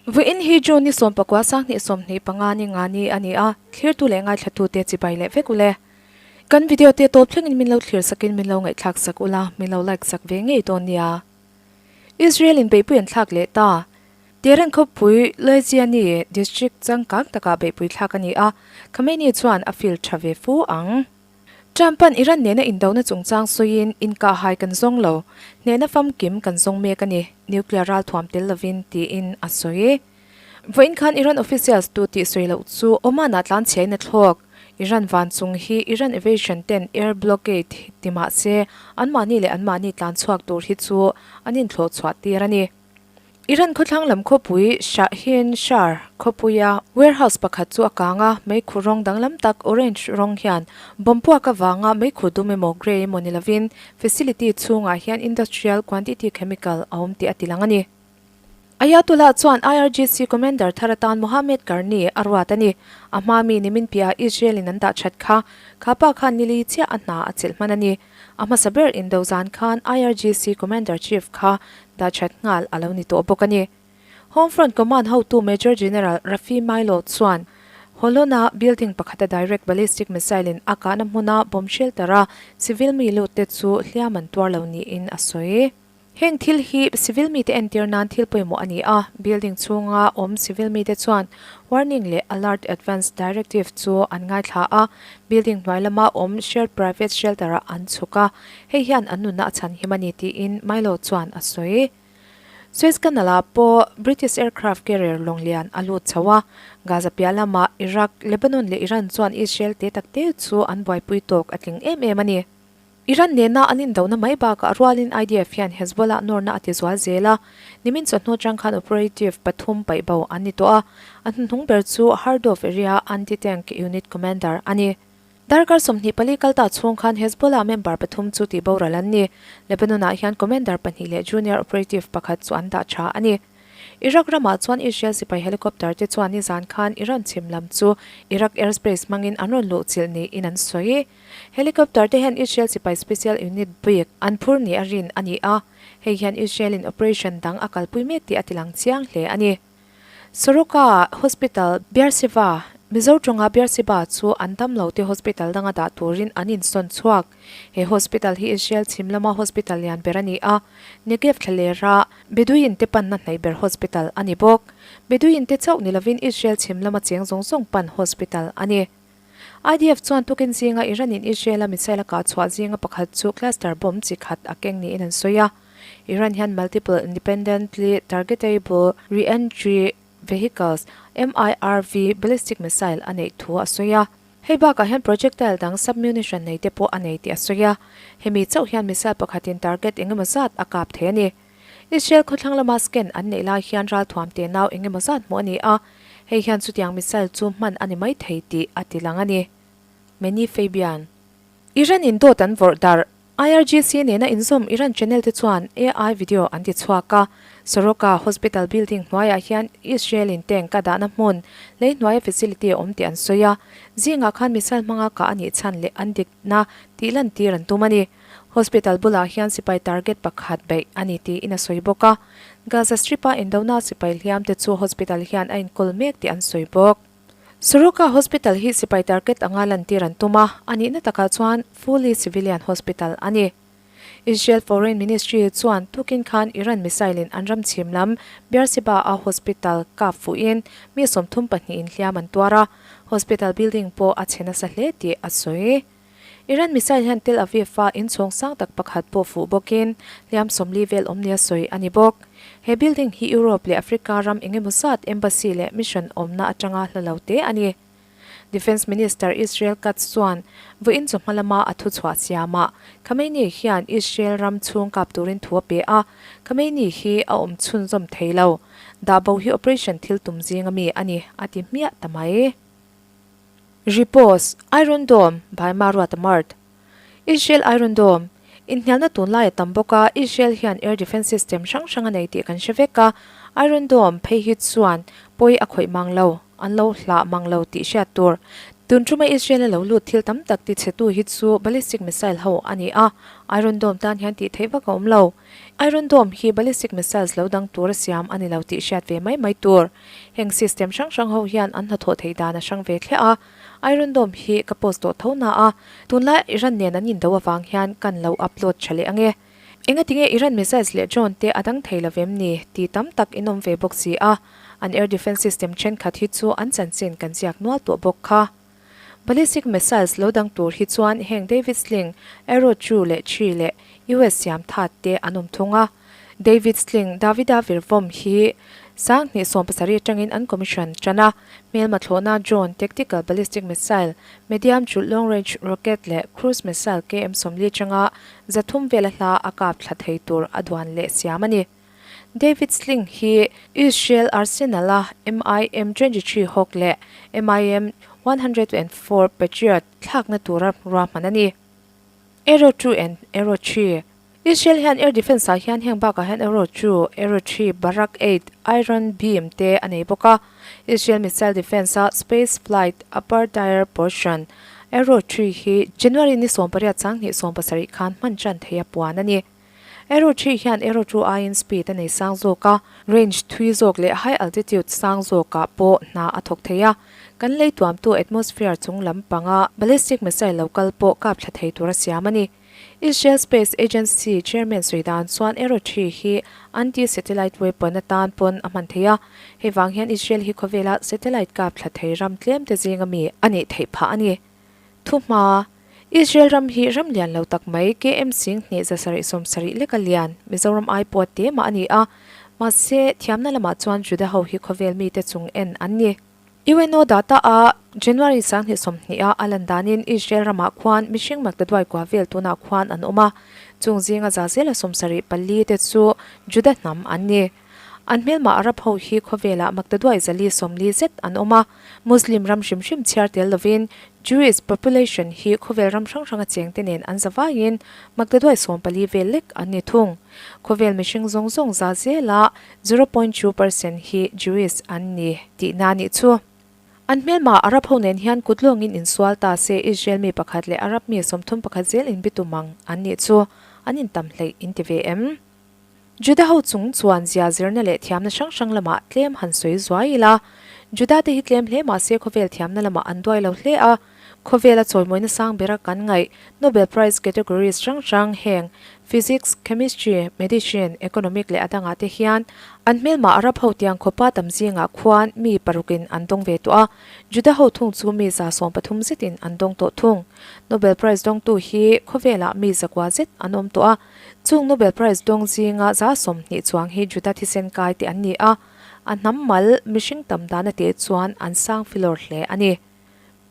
Vawiin hi June ni sawmpakua sanghnih 25 ni nga ni a ni a, thlirtu leh ngaithlatute chibai leh vek ule. Kan video te tawp thlengin min lo thlir sakin min lo ngaihthlak sak ula, min lo like sak ve ngei dawn nia. Israel in beihpui an thlak leh ta. Tehran khawpui Louisiani district changkang takah beihpui thlak a ni a, Khamenei chuan a feel tha ve fu ang. Trump-a'n Iran nena indona chungchang sawiin, Inkahhai kan zawng lo, hnehna famkim kan zawng mek a ni, nuclear ralthuam tel lovin, tiin a sawi. Vawiin khan Iran officials tu tih sawi loh chu Oman-ah tlanchhiain a thlawk. Iran van chung hi Iran aviation ten air blockade ti mah se, anmahni leh anmahni tlanchhuak tur hi chu an inthlawh chhuah tir a ni. Iran khawthlang lam khawpui Shahin Shahr khawpuia warehouse pakhat chu a kang a, meikhu rawng danglam tak orange rawng hian bomb puak avanga meikhu dum emaw grey emaw ni lovin facility chhungah hian industrial quantity chemical a awm tih a tilang a ni. Ayatollah chuan IRGC commander thar atan Mohammed Karni a ruat a ni. A hma mi nimin piahah Israel in an dah that kha, kha pa khan nili chiah a hna a chelh hman a ni. A hmasa ber indo zan khan IRGC Commander Chief kha dah that nghal a lo ni tawh bawk a ni. Home Front Command hotu Major General Rafi Milo chuan Holon-a building pakhata direct ballistic missile in a kahna hmuna bomb shelter a civil mi lut te chu hliam an tuar lo niin a sawi. Heng thil hi civil mite entir nan thil pawimawh a ni a, building chhunga awm civil mite chuan warning leh alert advance directive chu an ngaithla a, building hnuai lama awm shared private shelter ah an chhuk a, hei hian an nunna a chhanhim a ni tiin Milo chuan a sawi. Suez Canal ah pawh British aircraft carrier lawng lian a lut chho a, Gaza piah lamah Iraq, Lebanon leh Iran chuan Israel te tak te chu an buaipui tawk a tling em em a ni. Iran nena an indohna mai bakah rualin IDF hian Hezbollah nawrna a ti zual zel a, nimin chawhnu atang khan operative pathum paih bo an ni tawh a, a hnuhnung ber chu Hardov area anti-tank unit commander a ni. Darkar 24 kal ta chhung khan Hezbollah member pathum chu tih boral an ni. Lebanon-ah hian commander pahnih leh junior operative pakhat chu an dah tha a ni. Iraq ramah chuan Israel sipai helicopter te chuan nizan khan Iran chhim lam chu Iraq airspace hmangin an rawn luhchilh niin an sawi. Helicopter te hian Israel sipai special unit bik an phur ni a rin a ni a, hei hian Israel in operation dang a kalpui mek tih a tilang chiang hle a ni. Soroka Hospital, Beersheba, Mizo tawnga Beersheba chu an damlo te hospital danga dah turin an insawn chhuak. He hospital hi Israel chhim lama hospital lian ber a ni a, Negev thlalera Bedouin te panna hnaih ber hospital a ni bawk. Bedouin te chauh ni lovin Israel chhim lama cheng zawng zawng pan hospital a ni. IDF chuan tukin zinga Iran in Israel a missile a kah chhuah zinga pakhat chu cluster bomb chi khat a keng niin an sawi a. Iran hian Multiple Independently Targetable Re-entry Vehicles, MIRV, ballistic missile a neih thu a sawi a. Hei bakah hian projectile dang submunition nei te pawh a nei tih a sawi a. Hemi chauh hian missile pakhatin target engemaw zat a kap thei a ni. Israel khawthlang lama scan an neih lai hian ralthuam te nau engemaw zat hmuh a ni a, hei hian chutiang missile chu hman a ni mai thei tih a ti lang a ni. Many Fabian. Iran in dawt an vawrh darh. IRGC nena inzawm Iran channel te chuan AI video an ti chhuak a, Soroka Hospital building hnuaiah hian Israel in tank a dahna hmun, lei hnuaia facility a awm tih an sawi a, zingah khan missile hmanga kah a nih chhan leh an dikna tih lantir an tum a ni. Hospital bulah hian sipai target pakhat beih a ni tiin a sawi bawk a, Gaza Strip-a indona sipai hliam te chu hospital hian a inkawl mek tih an sawi bawk. Soroka Hospital hi sipai target anga lantir an tum a, a nihna takah chuan fully civilian hospital a ni. Israel Foreign Ministry chuan tukin khan Iran missile-in an ram chhim lam Beersheba-a hospital kap fuhin mi 32 in hliam an tuar a, hospital building pawh a chhe nasa hle tih a sawi. Iran missile hian Tel Aviv-a inchhawng sang tak pakhat pawh fuh bawkin hliam 40 vel awm nia sawi a ni bawk. He building hi Europe leh Africa ram engemaw zat embassy leh mission awmna atanga hla lo te a ni. Defence Minister Israel Katz chuan vawiin chawhma lama a thuchhuah siamah Khamenei hian Israel ram chhung kap turin thu a pe a, Khamenei hi a awm chhunzawm thei lo. Dah bo hi operation thil tum zinga mi a ni, a ti hmiah ta mai. Repost, Iron Dome by Maruata Mart Israel Iron Dome Inhnialna tunlai a tam bawk a, Israel hian air defence system hrang hrang a nei tih kan hre vek a, Iron Dome phei hi chuan pawi a khawih mang lo, an lo hlah mang lo tih hriat tur. Tun tuma Israel a lo lut thil tam tak tichhetu hi chu ballistic missile ho a ni a, Iron Dome tan hian tih theih vak a awm lo. Iron Dome hi ballistic missiles lo dang tur a siam a ni lo tih hriat ve mai mai tur. Heng system hrang hrang ho hian an hnathawh theih dan a hrang ve thliah a, Iron Dome hi ka post tawh tho na a, tunlai Iran nen an indo avang hian kan lo upload tha leh ange. Engatinge Iran missiles leh drone te a dang thei lovem ni tih tam tak in awm ve bawk si a, an air defence system thenkhat hi chu an chanchin kan ziak nual tawh bawk kha. Ballistic missiles lo dang tur hi chuan heng David Sling, Arrow 2 leh 3 leh US siam that te an awm thung a. David Sling, Davida Virvom hi 2017 atangin an commission tan a, hmelma thlawhna drone, tactical ballistic missile, medium to long range rocket leh cruise missile KM 40 atanga 300 vela hla a kap thla thei tur a duan leh siam a ni. David Sling hi Israel Arsenal-a MIM 23 Hawk leh MIM 104 Patriot thlakna tura ruahman a ni. Arrow 2 and Arrow 3 Israel hian air defence ah hian heng bakah hian Arrow 2, Arrow 3, Barak 8, Iron Beam te a nei bawk a. Israel missile defence a space flight upper tier portion Arrow 3 hi January ni 18 2017 khan hman tan theih a puan a ni. Arrow 3 hian Arrow 2 aiin speed a nei sang zawk a, range thui zawk leh high altitude sang zawkah pawh hna a thawk thei a. Kan lei tuamtu atmosphere chung lam panga ballistic missile lo kal pawh kap thla thei tur a siam a ni. Israel Space Agency chairman sawi dan chuan Arrow 3 hi anti-satellite weapon atan pawn a hman thei a, hei vang hian Israel hi khawvela satellite kap thla thei ram tlem te zinga mi a nih theih phah a ni. Thuhma, Israel ram hi ram lian lo tak mai KM sing hnih 770 leka lian Mizoram ai pawh te mah a ni a, mahse thiamna lamah chuan Juda ho hi khawvel mite chung en an ni. UNO data a January 2020 a a lan danin Israel ramah khuan mihring maktaduai kua vel tunah khuan an awm a, chung zinga za zela 74 te chu Juda hnam an ni. An hmelmah Arab ho hi khawvelah maktaduai 440 zet an awm a, Muslim ram hrim hrim chhiar tel lovin Jewish population hi khawvel ram hrang hranga chengte nen an za vaiin maktaduai 14 vel lek an ni thung. Khawvel mihring zawng zawng za zela 0.2% hi Jewish an ni tihna nih chu. An hmelmah Arab ho nen hian kut lawngin insual ta se Israel mi pakhat leh Arab mi 31 zel inbitum ang an nih chu an intam hleih inti ve em? Juda ho chung chuan zia zirna leh thiamna hrang hrang lamah tlem han sawi zuai ila. Juda te hi tlem hle mah se khawvel thiamna lamah an duai lo hle a. Khawvela chawimawina sang bera kan ngaih Nobel Prize categories hrang hrang heng Physics, Chemistry, Medicine, Economic leh a dangah te hian an hmelmah Arab ho tiang khawpa tam zingah khuan mi parukin an dawng ve tawh a. Juda ho thung chu mi 13 zetin an dawng tawh thung. Nobel Prize dawngtu hi khawvelah mi 9 zet an awm tawh a. Chung Nobel Prize dawng zinga 20 chuang hi Juda thisen kai te an ni a, a hnam mal mihring tam dan a teh chuan an sang filawr hle a ni.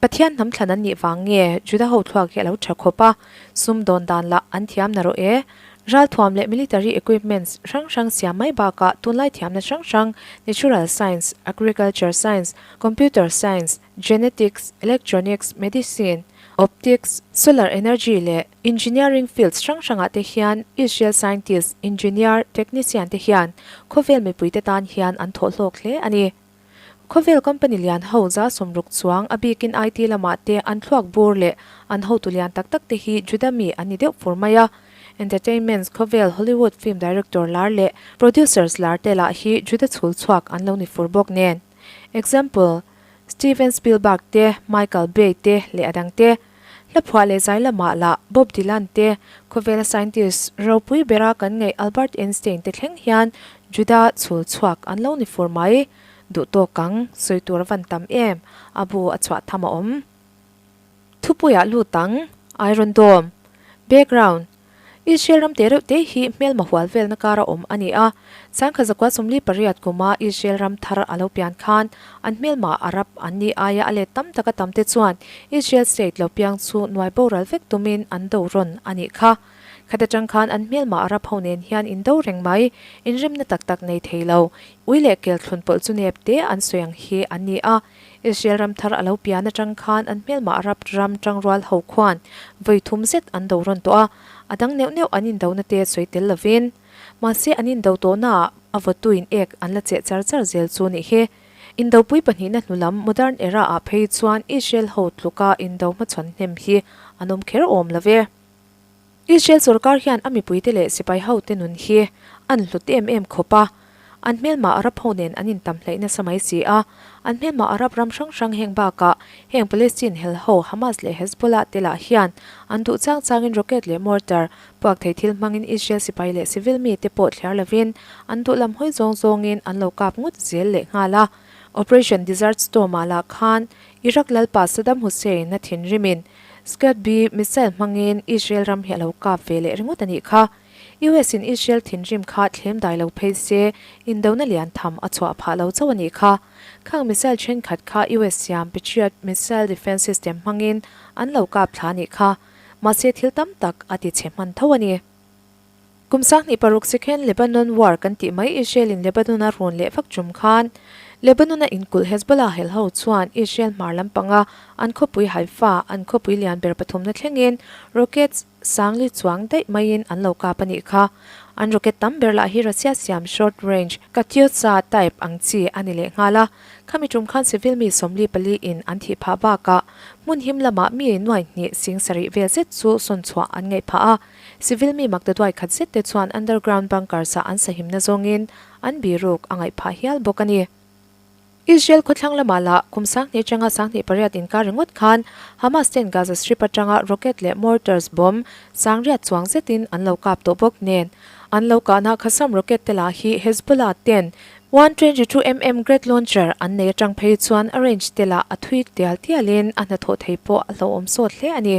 Pathian hnam thlan an nih vang nge Juda ho thluak hi a lo tha khawp a, sum dawn dan lah an thiam na rawh e. Ralthuam leh military equipments hrang hrang siam mai bakah tunlai thiamna hrang hrang natural science, agriculture science, computer science, genetics, electronics, medicine, optics, solar energy leh engineering fields hrang hrangah te hian Israel scientist, engineer, technician te hian khawvel mipuite tan hian an thawh hlawk hle a ni. Khawvel company lian ho 60 chuang a bikin IT lamah te an thluak bur leh an hotu lian tak tak te hi Juda mi an ni deuh fur mai a. Entertainments khawvel Hollywood film director lar leh producers lar te lah hi Juda chhul chhuak an lo ni fur bawk nen. Example, Steven Spielberg te, Michael Bay te leh a dang te. Hla phuah leh zai lamah lah Bob Dylan te, khawvela scientist ropui bera kan ngaih Albert Einstein te thleng hian Juda chhul chhuak an lo ni fur mai. Duh tawk ang, sawi tur a van tam em, a bu a chhuah tham a awm. Thupuiah lut ang, Iron Dome. Background, Israel ram te reuh te hi hmelma hual velna kara awm a ni a, 1948 kuma Israel ram thar a lo pian khan an hmelma Arab an ni aia a let tam taka tam te chuan Israel state lo piang chu nuai boral vek tumin an do rawn a nih kha. Khat atang khan an hmelma Arab ho nen hian in do reng mai, inremna tak tak nei thei lo, ui leh kel thlun pawlh chu nep te an sawi ang hi an ni a. Israel ram thar a lo pian atang khan an hmelmah Arab ram tangrual ho khuan vawi thum zet an do rawn tawh a, a dang neuh neuh an indona te sawi tel lovin. Mahse an indo tawhnaah a vawtuin ek an la cheh char char zel chu nih hi. Indopui pahnihna hnulam modern era ah phei chuan Israel ho tluka indo hmachhawn hnem hi an awm kher awm lo ve. Israel sorkar hian a mipuite leh sipai hote nun hi an hlut em em khawp a, an hmelma Arab ho nen an intam hleih nasa mai si a, an hmelma Arab ram hrang hrang heng bakah heng Palestine hel ho Hamas leh Hezbollah te lah hian an duh chang changin rocket leh mortar puak thei thil hmangin Israel sipai leh civil mite pawh thliar lovin an duh lam hawi zawng zawngin an lo kap ngawt zel leh nghal a. Operation Desert Storm ah lah khan Iraq lalpa Saddam Hussein a thinrimin Scud B missile hmangin Israel ram hi a lo kap ve leh ringawt a nih kha. US in Israel thinrim kha thlem dai lo phei se indona lian tham a chhuah phah lo chauh a nih kha. Khang missile thenkhat kha US siam Patriot missile defense system hmangin an lo kap thla a nih kha. Mahse thil tam tak a ti chhe hman tho a ni. Kum 2006 Second Lebanon War kan tih mai Israel in Lebanon a rawn leh vak tum khan Lebanon a inkulh Hezbollah hel ho chuan Israel hmar lampanga an khawpui Haifa an khawpui lian ber pathumna thlengin rockets sangli chuang daih maiin an lo kap a nih kha. An rocket tam ber lah hi Russia siam short range Katyusha type ang chi a ni leh nghal a. Khami tum khan civil mi 44 in an thih phah bakah hmun him lamah mi nuai hnih sing sarih vel zet chu sawn chhuah an ngaih phah a. Civil mi maktaduai khat zet te chuan underground bunkers ah an sahimna zawngin an biruk a ngaih phah hial bawk a ni. Israel khawthlang lamah lah kum 2000 atanga 2008 inkar ringawt khan Hamas ten Gaza Strip atanga rocket leh mortars bomb 80 chuang zetin an lo kap tawh bawk nen an lo kahna Qassam rocket te lah hi Hezbollah ten 122 mm Grad launcher an nei atang phei chuan a range te lah a thui tial tialin a hnathawh thei pawh a hlauhawm sawt hle a ni.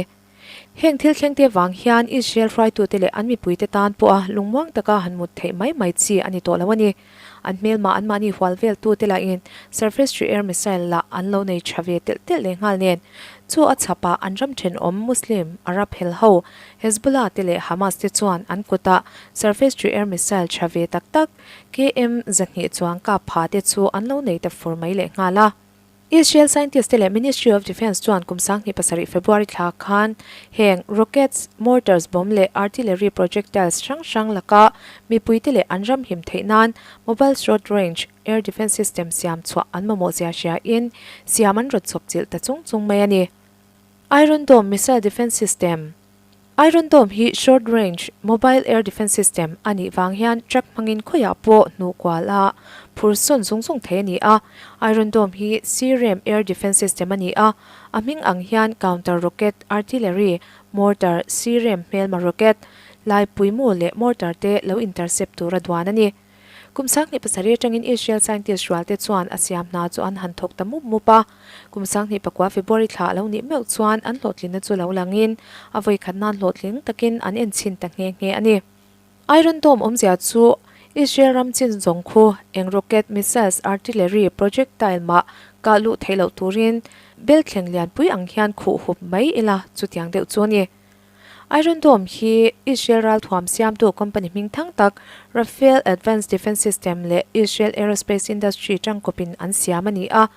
Heng thil thlengte vang hian Israel hruaitute leh an mipuite tan pawha lungmuang taka han mut theih mai mai chi a ni tawh lo a ni. An hmelmah anmahni hual veltute lahin surface to air missile lah an lo nei tha ve telh telh leh nghal nen. Chu a chhapah an ram thenawm Muslim, Arab hel ho, Hezbollah te leh Hamas te chuan an kutah surface to air missile tha ve tak tak KM 200 chuang kap pha te chu an lo nei ta fur mai leh nghal a. Israel scientist te leh Ministry of Defence chuan kum 2007 February thla khan heng rockets, mortars bomb leh artillery projectiles hrang hrang laka mipuite leh an ram him theih nan mobile short range air defence system siam chhuah an mamawh zia hria in siam an rawt chawp chilh ta chung chung mai a ni. Iron Dome missile defence system. Iron Dome hi short range mobile air defence system a nih vang hian truck hmangin khawiah pawh hnuh kual a phur sawn zung zung thei a ni a. Iron Dome hi C-Ram air defence system a ni a, a hming ang hian counter rocket, artillery, mortar, C-Ram hmelma rocket, laipuimu leh mortar te lo intercept tura duan a ni. Kum 2007 atangin Israel scientist rualte chuan a siam hna chu an han thawk ta mup mup a. Kum 2009 February thla a lo nih meuh chuan an hlawhtlinna chu lo langin a vawikhat nan hlawhtling takin an enchhin ta nghe nghe a ni. Iron Dome awmzia chu Israel ram chin zawng khu eng rocket, missiles, artillery, projectile mah kah luh theih loh turin belthleng lianpui ang hian khuh hup mai ila chutiang deuh chu a ni. Iron Dome hi Israel ralthuam siamtu company hming thang tak Rafael Advanced Defence System leh Israel Aerospace Industry tangkawpin an siam a ni a,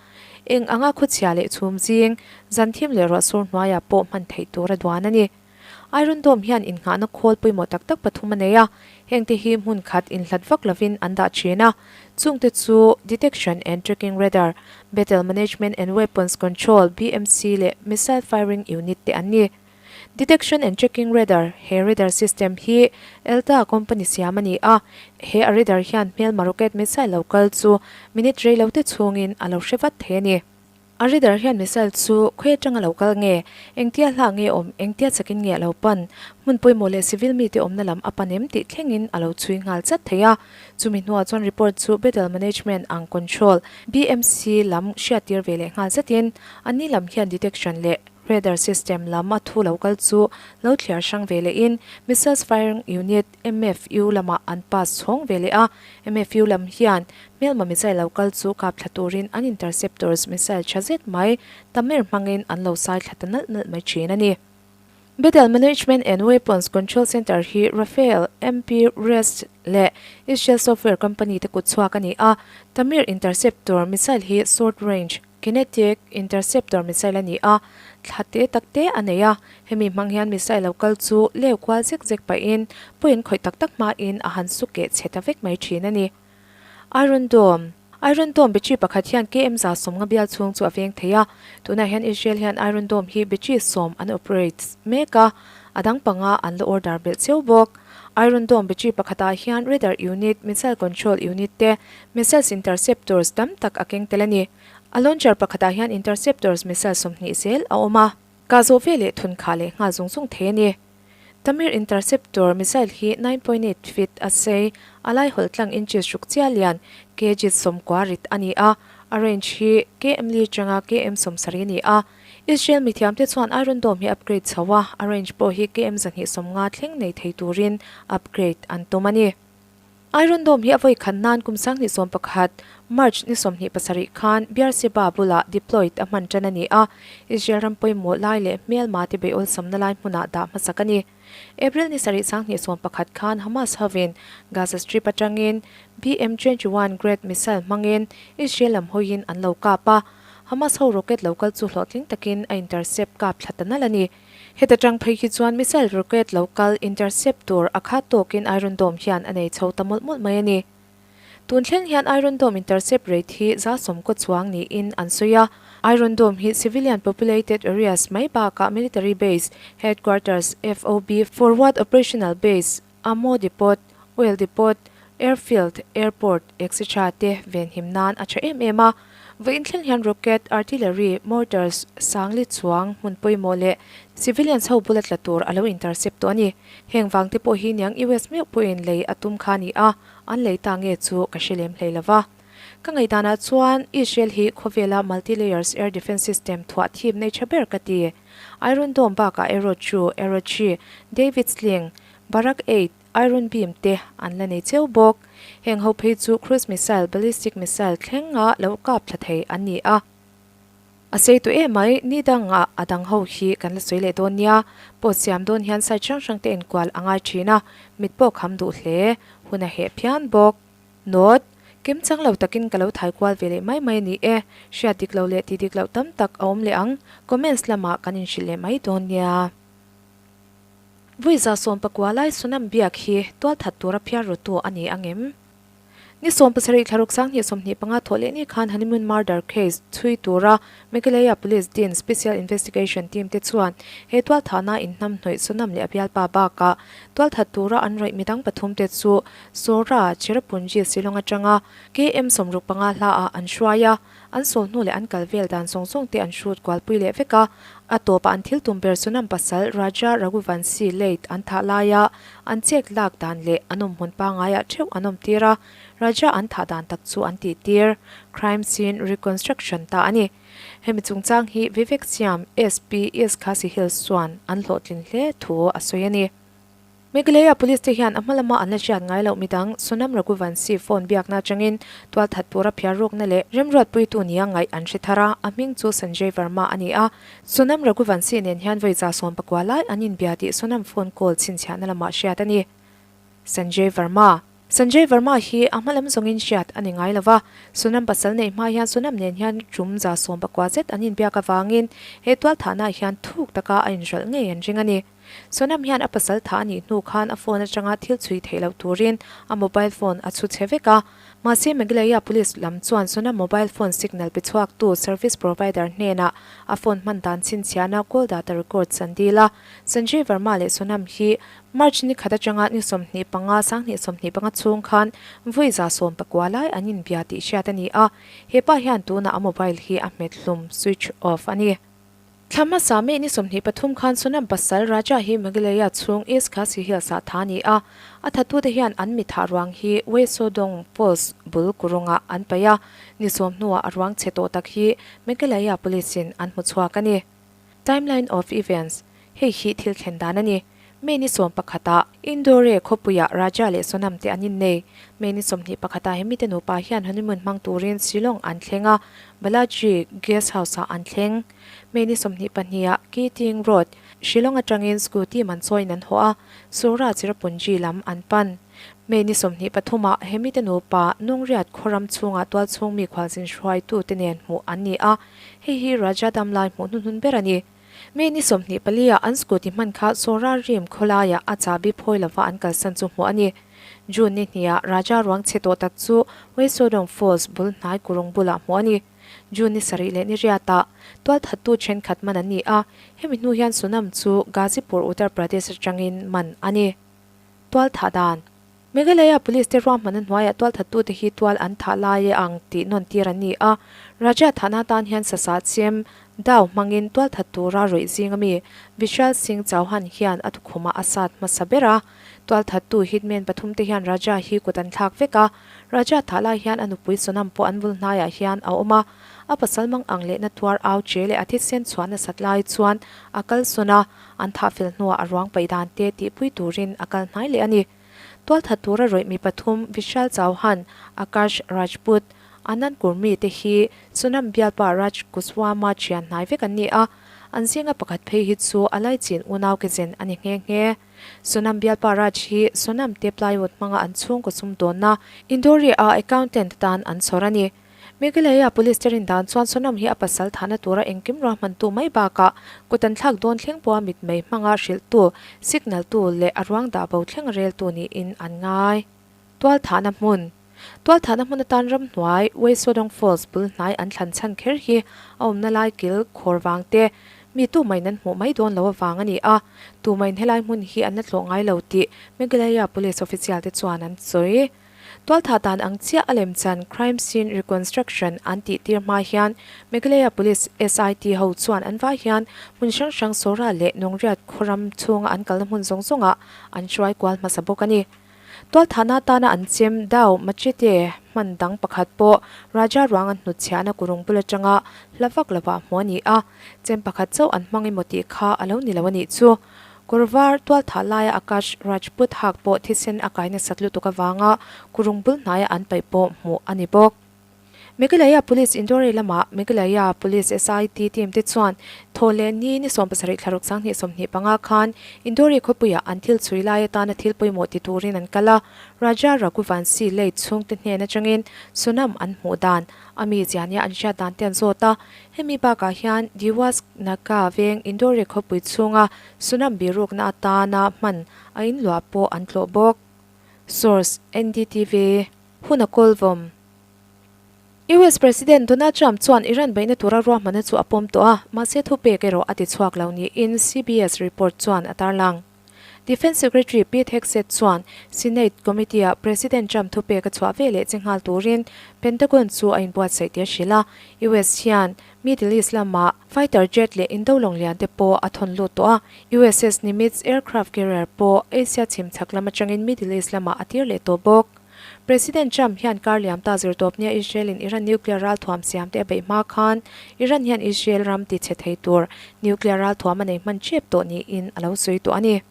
eng anga khawchhia leh chhum zing, zanthim leh ruahsur hnuaiah pawh hman theih tur a duan a ni. Iron Dome hian innghahna khawl pawimawh tak tak pathum a nei a, hengte hi hmun khat inhlat vak lovin an dah thin a, chungte chu Detection and Tracking Radar, Battle Management and Weapons Control, BMC, leh Missile Firing Unit te an ni. Detection and Tracking Radar, He radar system hi Elta company siam a ni a, he a radar hian hmelma rocket missile lo kal chu minute rei lo te chhungin a lo hre vat thei a ni. A radar hian missile chu khawi atanga lo kal nge, engtia hla nge awm, engtia chakin nge a lo pan, hmun pawimawh leh civil mite awmna lam a pan em tih thlengin a lo chhui nghal chat thei a. Chumi hnuah chuan report chu Battle Management ang Control, BMC, lam hriattir ve leh nghal zatin anni lam hian detection leh Radar system lam a thu lo kal chu lo thliar hrang ve lehin Missiles Firing Unit, MFU, lamah an pass chhawng ve leh a. MFU lam hian hmelma missile lo kal chu kap thla turin an interceptors missile tha zet mai Tamir hmangin an lo sai thla ta nalh nalh mai thin a ni. Battle Management and Weapons Control Centre hi Rafael, MP, Rest leh Israel Software Company te kut chhuak a ni a. Tamir interceptor missile hi short range, Kinetic interceptor missile a ni a, thla te tak te a nei a, hemi hmang hian missile lo kal chu leu kual zek zek pahin pawi an khawih tak tak hmain a han su keh chhe ta vek mai thin a ni. Iron Dome. Iron Dome battery pakhat hian KM 150 bial chhung chu a veng thei a, tunah hian Israel hian Iron Dome hi battery sawm an operate mek a, a dang panga an la order belh cheu bawk. Iron Dome battery pakhatah hian radar unit, missile control unit te, missiles interceptors tam tak a keng tel a ni. A launcher pakhatah hian interceptors missile 20 zel a awm a. Kah zawh veleh thun khah leh nghal zung zung thei a ni. Tamir interceptor missile hi 9.8 feet a sei, a lai hawlh tlang inches ruk chiah lian, kg 90 rit a ni a, a range hi km li atanga km 70 a ni a. Israel mithiamte chuan Iron Dome hi upgrade chho a, a range pawh hi km 250 thleng nei thei turin upgrade an tum a ni. Iron Dome hi a vawi khat nan kum 2011 March ni 27 khan Beersheba bulah deployed a hman tan a ni a, Israel ram pawimawh lai leh hmelma te bei awlsamna lai hmunah dah hmasak a ni. April ni sarih 2011 khan Hamas hovin Gaza Strip atangin BM 21 Grad missile hmangin Israel lam hawiin an lo kap a, Hamas ho rocket lo kal chu hlawhtling takin a intercept kap thla ta nalh a ni. Heta tang phei hi chuan missile rocket lo kal intercept tur a khat tawkin Iron Dome hian a nei chho ta mawlh mawlh mai a ni. Tun thleng hian Iron Dome intercept rate hi 90% chuang niin an sawi a. Iron Dome hi civilian populated areas mai bakah military base, headquarters, FOB, forward operational base, ammo depot, oil depot, airfield, airport, etc. Te venhim nan a tha em em a. Vawiin thleng hian rocket, artillery, mortars, sangli chuang, hmun pawimawh leh civilians ho bula tla tur a lo intercept tawh a ni. Heng vang te pawh hi niang US meuh pawhin lei a tum kha a ni a, an lei ta nge chu ka hre lem hlei lova. Ka ngaihdanah chuan Israel hi khawvela multi-layers air defence system thuah thip nei tha ber ka ti. Iron Dome bakah Arrow 2, Arrow 3, David Sling, Barak 8, Iron Beam te an la nei cheu bawk. Heng ho phei chu cruise missile, ballistic missile thlenga lo kap thla thei an ni a. A sei tawh em mai, ni dangah a dang ho hi kan la sawi leh dawn nia. Post siam dawn hian site hrang hrang te enkual a ngai thin a, mit pawh kham duh hle. Hun a heh phian bawk. Note, Kim chang lo takin ka lo thai kual ve leh mai mai a ni e. Hriat dik lo leh tih dik loh tam tak a awm leh ang. Comments lamah kan inhrilh leh mai dawn nia. Vui 19 lai Sonam biak hi tualthat tura phiar rawtu a ni ang em? Ni 70 thlaruk 2025 thawh leh ni khan Honeymoon Murder Case chhui tura Meghalaya Police din Special Investigation Team te chuan he tualthahna inhnamhnawih Sonam leh a bialpa bakah tualthat tura an rawih midang pathum te chu Sora Cherrapunji Shillong atanga KM 65 hlaah an hruai a. An sawl hnu leh an kal vel dan zawng zawng te an hrut kualpui leh vek a, a tawpah an thil tum ber Sonam pasal Raja Raghuvanshi late an thah laia an chek lak dan leh an awm hmun pangaiah theuh an awm tir a, Raja an thah dan tak chu an tih tir, crime scene reconstruction, ta a ni. Hemi chungchang hi Vivek Siam, SP, East Khasi Hills chuan an hlawhtlin hle thu a sawi a ni. Meghalaya Police te hian a hma lama an la hriat ngai loh midang Sonam Raghuvanshi phone biakna atangin tualthat tura phiar rukna leh remruatpuitu nia ngaih an hre thar a, a hming chu Sanjay Verma a ni a. Sonam Raghuvanshi nen hian vawi 19 lai an inbia tih Sonam phone call chhinchhiahna lamah hriat a ni. Sanjay Verma. Sanjay Verma hi a hma lam zawngin hriat a ni ngai lo va, Sonam pasal neih hma hian Sonam nen hian tum 19 zet an inbiak avangin he tualthahnaah hian thuk taka a inhralh ngei an ring a ni. Sonam hian a pasal tha a nih hnu khan a phone atanga thil chhui theih loh turin a mobile phone a chhu chhe vek a. Mahse Meghalaya Police lam chuan Sonam mobile phone signal pe chhuaktu service provider hnenah a phone hman dan chhinchhiahna call data records an dil a. Sanjay Verma leh Sonam hi March ni khat atanga ni 25 2025 chhung khan vawi 19 lai an inbia tih hriat a ni a. He pa hian tunah a mobile hi a hmet hlum, switch off, a ni. Thla hmasa May ni 23 khan Sonam pasal Raja hi Meghalaya chhung East Khasi Hills ah tha a ni a, a thattute hian an mi thah ruang hi Weisodong Falls bul kurungah an paih a, ni sawm hnuah a ruang chhe tawh tak hi Meghalaya Police in an hmu chhuak a ni. Timeline of Events, Hei hi thil thlen dan a ni. May ni 11 ah Indore khawpuiah Raja leh Sonam te an innei. May ni 21 ah hemite nupa hian honeymoon hmang turin Shillong an thleng a, Balaji Guest House ah an thleng. May ni 22 ah Keating Road, Shillong atangin scooty man chawiin an haw a, Sura Cherrapunji lam an pan. May ni 23 ah hemite nupa Nungriat khawram chhungah tualchhung mi khualzin hruaitute nen hmuh an ni a, hei hi Raja damlai hmuh hnuhnun ber a ni. May ni 24 ah an scooty hman kha Sorarim khawlaiah a chahbi phawi lova an kalsan chu hmuh a ni. June ni hniah Raja ruang chhe tawh tak chu Weisodong Falls bul hnai kurung bulah hmuh a ni. June ni sarih leh ni riatah tualthattu thenkhat man an ni a, hemi hnu hian Sonam chu Ghazipur, Uttar Pradesh atangin man a ni. Tualthah dan. Meghalaya Police te ruahmanna hnuaiah tualthattute hi tual an thah lai e ang tih nawn tir an ni a, Raja thahna atan hian sasa chem dau hmangin tualthat tura rawih zing ami Vishal Singh Chauhan hian a tukhumah a sat hmasa ber a. Tualthattu hitman pathumte hian Raja hi kut an thlak vek a, Raja thah lai hian a nupui Sonam pawh an bul hnaiah hian a awm a, a pasal mang ang lehna tuar au che leh a thisen chhuah nasat lai chuan a kalsawn a, an thah fel hnuah a ruang paih dan te tihpui turin a kal hnai leh a ni. Tualthat tura rawih mi pathum Vishal Chauhan, Akash Rajput, Anand Kurmi te hi Sonam bialpa Raj Kuswama thian hnai vek an ni a, an zinga pakhat phei hi chu a laichin unau ke zen a ni nghe nghe. Sonam bialpa Raj hi Sonam te plywood hmanga an chhungkaw sumdawnna Indore-a accountant atan an chhawr a ni. Meghalaya Police te rin dan chuan Sonam hi a pasal thahna tura engkim ruahmantu mai bakah kut an thlak dawn thleng pawha mitmei hmanga hrilhtu, signal tu leh a ruang dah bo thleng reltu niin an ngai. Tual thahna hmun Tual thahna hmun atan ramhnuai Weisodong Falls bul hnai an thlan chhan kher hi a awmna lai kil khawr vang te mi tumain an hmuh mai dawn lo avang a ni a, tumain helai hmun hi an la tlawh ngai lo tih Meghalaya Police official te chuan an sawi. Tualthah dan ang chiah a lemchan crime scene reconstruction an tih tir hma hian Meghalaya Police SIT ho chuan an vai hian hmun hrang hrang Sora leh Nongriat khawram chhunga an kalna hmun zawng zawngah an hruai kual hmasa bawk a ni. Tualthahna atana an chem dau machete hman dang pakhat pawh Raja ruang an hnutchhiahna kurung bul atanga hla vak lovah hmuh a ni a, chem pakhat chauh an hmang emaw tih kha a lo ni lo a nih chu. Kawr var tualthah laia Akash Rajput hak pawh thisen a kai nasat lutuk avanga kurung bul hnaia an paih pawh hmuh a ni bawk. Meghalaya Police Indore lama Meghalaya Police SIT team te chuan thawhleh ni ni 70 thlaruk 2025 khan Indore khawpuiah an thil chhui lai atana thil pawimawh ti turin an kal a, Raja Raghuvanshi lei chhungte hnen atangin Sonam an hmuh dan a mi ziahnia an hriat dan te an zawt a. Hemi bakah hian Diwas Naka veng Indore khawpui chhunga Sunam birukna atana hman a inluah pawh an tlawh bawk. Source, NDTV. Hun a kawl vawm. US President Donald Trump chuan Iran beihna tura ruahmanna chu a pawm tawh a, mahse thupek erawh a tichhuak lo niin CBS report chuan a tarlang. Defence Secretary Pete Hegseth chuan Senate Committee-ah President Trump thupek a chhuah ve leh che nghal turin Pentagon chu a inbuatsaih tih a hrilh a. US hian Middle East lamah fighter jet leh indo lawng lian te pawh a thawn lut tawh a. USS Nimitz aircraft carrier pawh Asia chhim chhak lam atangin Middle East lamah a tir leh tawh bawk. President Trump hian kar liam ta zirtawpnia Israel-in Iran nuclear ralthuam siam te a beih hma khan Iran hian Israel ram ti chhe thei tur nuclear ralthuam a nei hman chep tawh niin a lo sawi tawh a ni.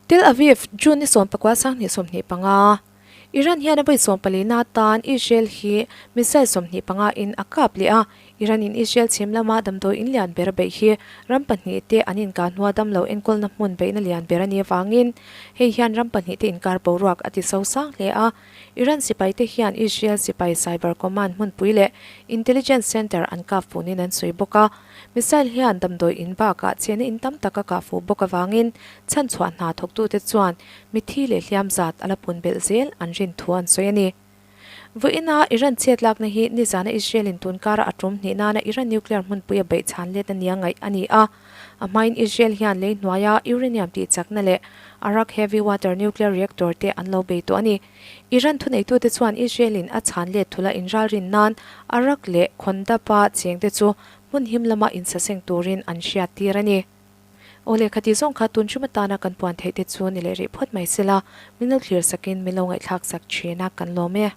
Tel Aviv, June ni 19 2025, Iran hian a vawi sawmpalina atan Israel hi missile 25 in a kap leh a, Iran-in Israel chhim lama damdawi in lian ber a beih hi ram pahnihte an inkah hnua damlo enkawlna hmun beihna lian ber a nih avangin hei hian ram pahnihte inkar boruak a ti so sang hle a. Iran sipaite hian Israel sipai cyber command hmunpui leh intelligence center an kap funin an sawi bawk a. Missile hian damdawi in bakah chena in tam tak a kah fuh bawk avangin chhanchhuah hna thawktute chuan mithi leh hliam zat a la pun belh zel an rin thu an sawi a ni. Vawiina Iran chhiat lakna hi nizana Israel-in tun kara a tum hnih nana Iran nuclear hmunpui a beih chhan let a nia ngaih a ni a. A hmain Israel hian lei hnuaia uranium tih chakna leh Arak heavy water nuclear reactor te an lo bei tawh a ni. Iran thuneitute chuan Israel-in a chhan let thula inralrin nan Arak leh Khondab-a chengte chu hmun him lama insaseng turin an hriattir a ni. Aw lehkha tih zawng kha tun hrim atana kan puan theih te chu ni leh rih phawt mai sela, min lo thlir sakin min lo ngaihthlak sak thin a, kan lawm e.